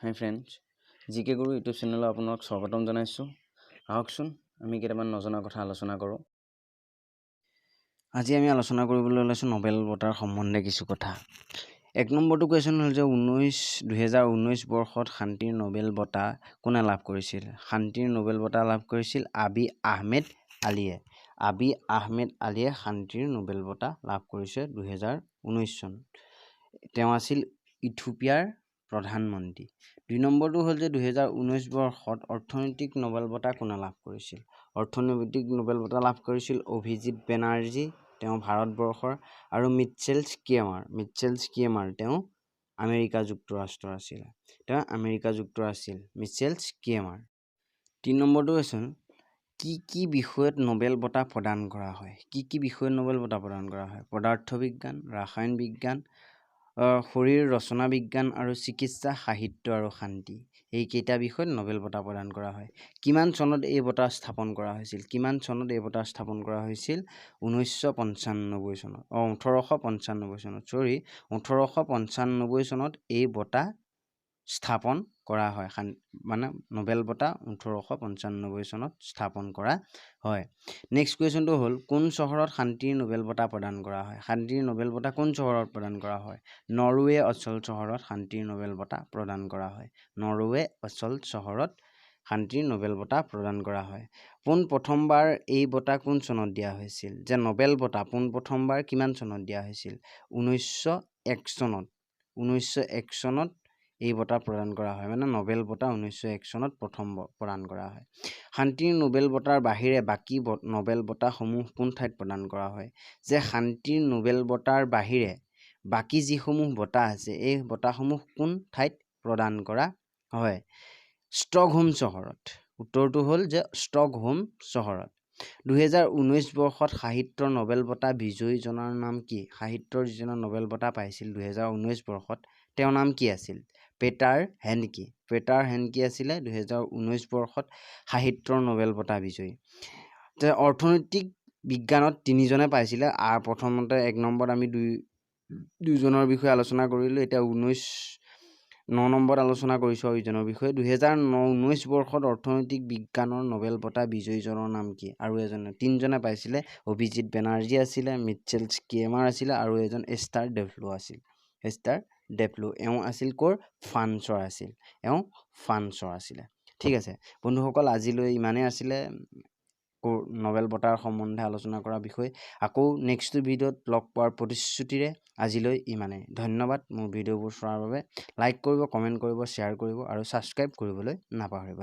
হাই friends, G কে গুৰু YouTube চেনেলত আপোনাক স্বাগতম জনাইছোঁ। আহকচোন, আমি কেইটামান নজনা কথা আলোচনা কৰোঁ। আজি আমি আলোচনা কৰিবলৈ ওলাইছোঁ নবেল বঁটাৰ সম্বন্ধে কিছু কথা। এক নম্বৰটো কুৱেশ্যন হ'ল যে 2019 বৰ্ষত শান্তিৰ নবেল বঁটা কোনে লাভ কৰিছিল? শান্তিৰ নবেল বঁটা লাভ কৰিছিল আবি আহমেদ আলীয়ে। আবি আহমেদ আলীয়ে শান্তিৰ নবেল বঁটা লাভ কৰিছে 2019 চনত। তেওঁ আছিল ইথিওপিয়াৰ প্ৰধানমন্ত্ৰী। দুই নম্বৰটো হ'ল যে 2019 বৰ্ষত অৰ্থনৈতিক নবেল বঁটা কোনে লাভ কৰিছিল? অৰ্থনৈতিক নবেল বঁটা লাভ কৰিছিল অভিজিত বেনাৰ্জী, তেওঁ ভাৰতবৰ্ষৰ, আৰু মিচেল স্কিয়ামাৰ। মিচেল স্কিয়ামাৰ, তেওঁ আমেৰিকা যুক্তৰাষ্ট্ৰৰ আছিল। তেওঁ আমেৰিকা যুক্তৰাষ্ট্ৰৰ আছিল মিচেল স্কিয়ামাৰ। তিনি নম্বৰটো হৈছে, কি কি বিষয়ত নবেল বঁটা প্ৰদান কৰা হয়? কি কি বিষয়ত নবেল বঁটা প্ৰদান কৰা হয়? পদাৰ্থ বিজ্ঞান, ৰাসায়ন বিজ্ঞান, শৰীৰ ৰচনা বিজ্ঞান আৰু চিকিৎসা, সাহিত্য আৰু শান্তি, এইকেইটা বিষয়ত নবেল বঁটা প্ৰদান কৰা হয়। কিমান চনত এই বঁটা স্থাপন কৰা হৈছিল? কিমান চনত এই বঁটা স্থাপন কৰা হৈছিল? 1995 চনত, 1895 চনত, চৰি, 1895 চনত এই বঁটা স্থাপন কৰা হয়। মানে নবেল বঁটা 1895 চনত স্থাপন কৰা হয়। নেক্সট কুৱেশ্যনটো হ'ল, কোন চহৰত শান্তিৰ নবেল বঁটা প্ৰদান কৰা হয়? শান্তিৰ নবেল বঁটা কোন চহৰত প্ৰদান কৰা হয়? নৰৱে অছল চহৰত শান্তিৰ নবেল বঁটা প্ৰদান কৰা হয়। নৰৱে অছল চহৰত শান্তিৰ নবেল বঁটা প্ৰদান কৰা হয়। পোন প্ৰথমবাৰ এই বঁটা কোন চনত দিয়া হৈছিল? যে নবেল বঁটা পোনপ্ৰথমবাৰ কিমান চনত দিয়া হৈছিল? 1901 চনত। 1901 চনত এই বঁটা প্ৰদান কৰা হয়। মানে নবেল বঁটা 1901 চনত প্ৰথম প্ৰদান কৰা হয়। শান্তিৰ নোবেল বঁটাৰ বাহিৰে বাকী নবেল বঁটাসমূহ কোন ঠাইত প্ৰদান কৰা হয়? যে শান্তিৰ নোবেল বঁটাৰ বাহিৰে বাকী যিসমূহ বঁটা আছে, এই বঁটাসমূহ কোন ঠাইত প্ৰদান কৰা হয়? ষ্টকহোম চহৰত। উত্তৰটো হ'ল যে ষ্টকহোম চহৰত। 2019 বৰ্ষত সাহিত্যৰ নবেল বঁটা বিজয়ীজনৰ নাম কি? সাহিত্যৰ যিজনে নবেল বঁটা পাইছিল 2019 বৰ্ষত, তেওঁৰ নাম কি আছিল? পেটাৰ হেণ্ডকি। পেটাৰ হেণ্ডকি আছিলে 2019 বৰ্ষত সাহিত্যৰ নবেল বঁটা বিজয়ী। অৰ্থনৈতিক বিজ্ঞানত তিনিজনে পাইছিলে। আৰু প্ৰথমতে এক নম্বৰত আমি দুজনৰ বিষয়ে আলোচনা কৰিলোঁ। এতিয়া ন নম্বৰত আলোচনা কৰিছোঁ আৰু ইজনৰ বিষয়ে। 2019 বৰ্ষত অৰ্থনৈতিক বিজ্ঞানৰ নবেল বঁটা বিজয়ীজনৰ নাম কি? আৰু এজনে, তিনিজনে পাইছিলে। অভিজিত বেনাৰ্জী আছিলে, মিচেল স্কিয়েমাৰ আছিলে আৰু এজন এষ্টাৰ ডেফ্লো আছিল। এষ্টাৰ ডেফ্লো এওঁ আছিল ক'ৰ? ফ্ৰান্সৰ আছিল। এওঁ ফ্ৰান্সৰ আছিলে। ঠিক আছে বন্ধুসকল, আজিলৈ ইমানেই আছিলে নবেল বঁটাৰ সম্বন্ধে আলোচনা কৰা বিষয়। আকৌ নেক্সট ভিডিঅ'ত লগ পোৱাৰ প্ৰতিশ্ৰুতিৰে আজিলৈ ইমানেই। ধন্যবাদ মোৰ ভিডিঅ'বোৰ চোৱাৰ বাবে। লাইক কৰিব, কমেণ্ট কৰিব, শ্বেয়াৰ কৰিব আৰু ছাবস্ক্ৰাইব কৰিবলৈ নাপাহৰিব।